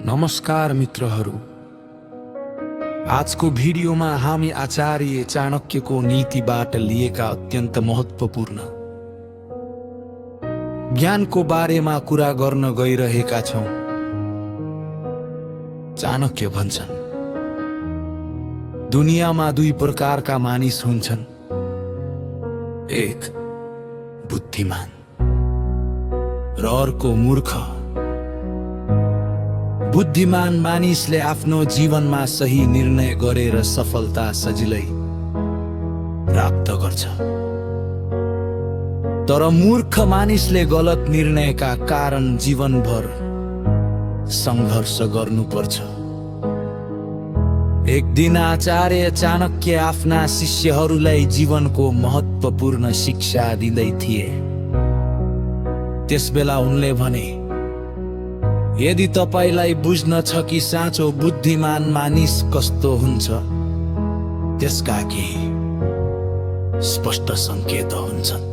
नमस्कार मित्रहरू, आजको भिडियोमा हामी आचार्य चाणक्यको नीतिबाट लिएका अत्यन्त महत्त्वपूर्ण ज्ञानको बारेमा कुरा गर्न गइरहेका छौं। चाणक्य भन्छन्, दुनियाँमा दुई प्रकारका मानिस हुन्छन्, एक बुद्धिमान र अर्को मूर्ख। बुद्धिमान मानिसले आफ्नो जीवनमा सही निर्णय गरेर सफलता सजिलै प्राप्त गर्छ, तर मूर्ख मानिसले गलत निर्णयका कारण जीवनभर सङ्घर्ष गर्नुपर्छ। एक दिन आचार्य चाणक्य आफ्ना शिष्यहरूलाई जीवनको महत्त्वपूर्ण शिक्षा दिँदै थिए। त्यसबेला उनले भने, यदि तपाईलाई बुझ्न छ कि साँचो बुद्धिमान मानिस कस्तो हुन्छ, त्यसका केही स्पष्ट सङ्केत हुन्छन्।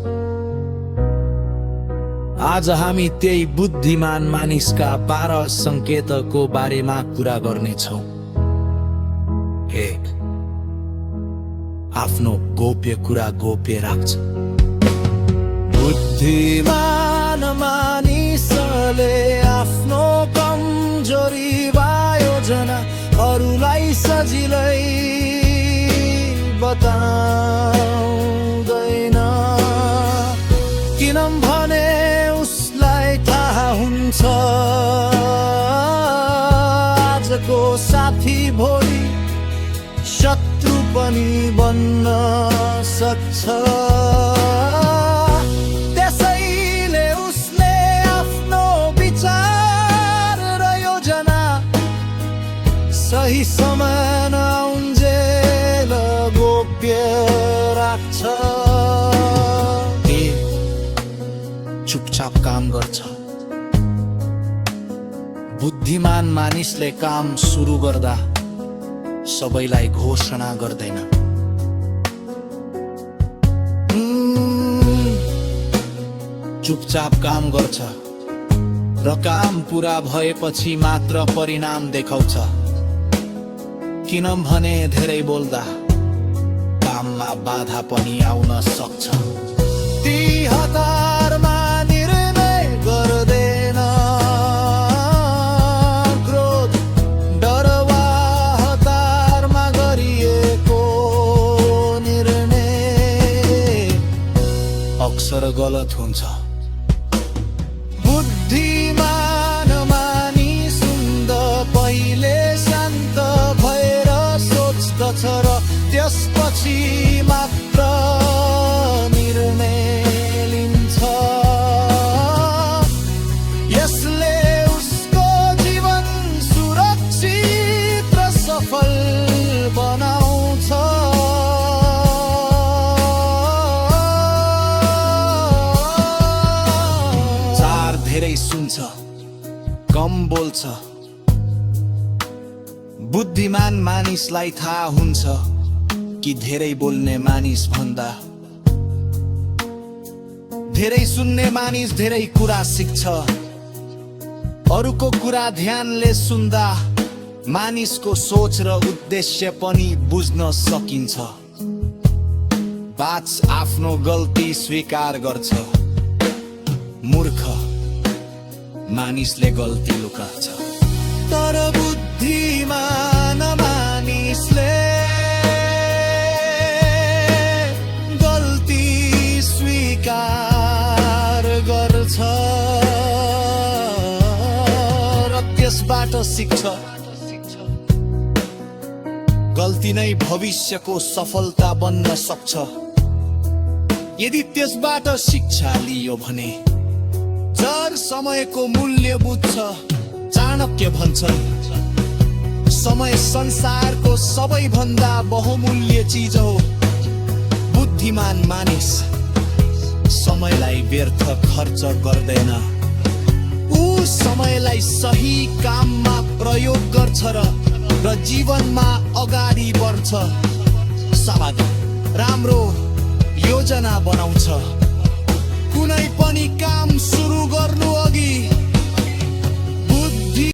आज हामी त्यही बुद्धिमान मानिसका 12 सङ्केतको बारेमा कुरा गर्नेछौँ। 1. आफ्नो गोप्य कुरा गोप्य राख्छ। बुद्धिमान मानिसले आफ्नो कमजोरी वा योजना अरूलाई सजिलै बताउँदैन, किनभने उसलाई थाहा हुन्छ आजको साथी भोलि शत्रु पनि बन्न सक्छ। सही समय आउन्जेल गोप्य राख्छ। चुपचाप काम गर्छ। बुद्धिमान मानिसले काम सुरु गर्दा सबैलाई घोषणा गर्दैन। चुपचाप काम गर्छ र काम पुरा भएपछि मात्र परिणाम देखाउँछ, किनभने धेरै बोल्दा काममा बाधा पनि आउन सक्छ। ती हतारमा निर्णय गर्दैन, क्रोध डर वा हतारमा गरिएको निर्णय अक्सर गलत हुन्छ। बुद्धिमान मानिस पहिले शान्त भएर सोच्दछ र त्यसपछि मात्र निर्णय लिन्छ। यसले उसको जीवन सुरक्षित र सफल बनाउँछ। चार, धेरै सुन्छ, कम बोल्छ। बुद्धिमान मानिसलाई थाहा हुन्छ कि धेरै बोल्ने मानिस भन्दा धेरै सुन्ने मानिस धेरै कुरा सिक्छ। अरूको कुरा ध्यानले सुन्दा मानिसको सोच र उद्देश्य पनि बुझ्न सकिन्छ। बाच आफ्नो गल्ती स्वीकार गर्छ। मूर्ख मानिसले गल्ती लुकाउँछ, तर बुद्धिमान मानिसले गल्ती स्वीकार गर्छ र त्यसबाट सिक्छ। गल्ती नै भविष्यको सफलता बन्न सक्छ यदि त्यसबाट शिक्षा लियो भने। जर समयको मूल्य बुझ्छ। चाणक्य भन्छन्, समय संसारको सबैभन्दा बहुमूल्य चिज हो। बुद्धिमान मानिस समयलाई व्यर्थ खर्च गर्दैन। ऊ समयलाई सही काममा प्रयोग गर्छ र जीवनमा अगाडि बढ्छ। सामान्य राम्रो योजना बनाउँछ। कुनै पनि काम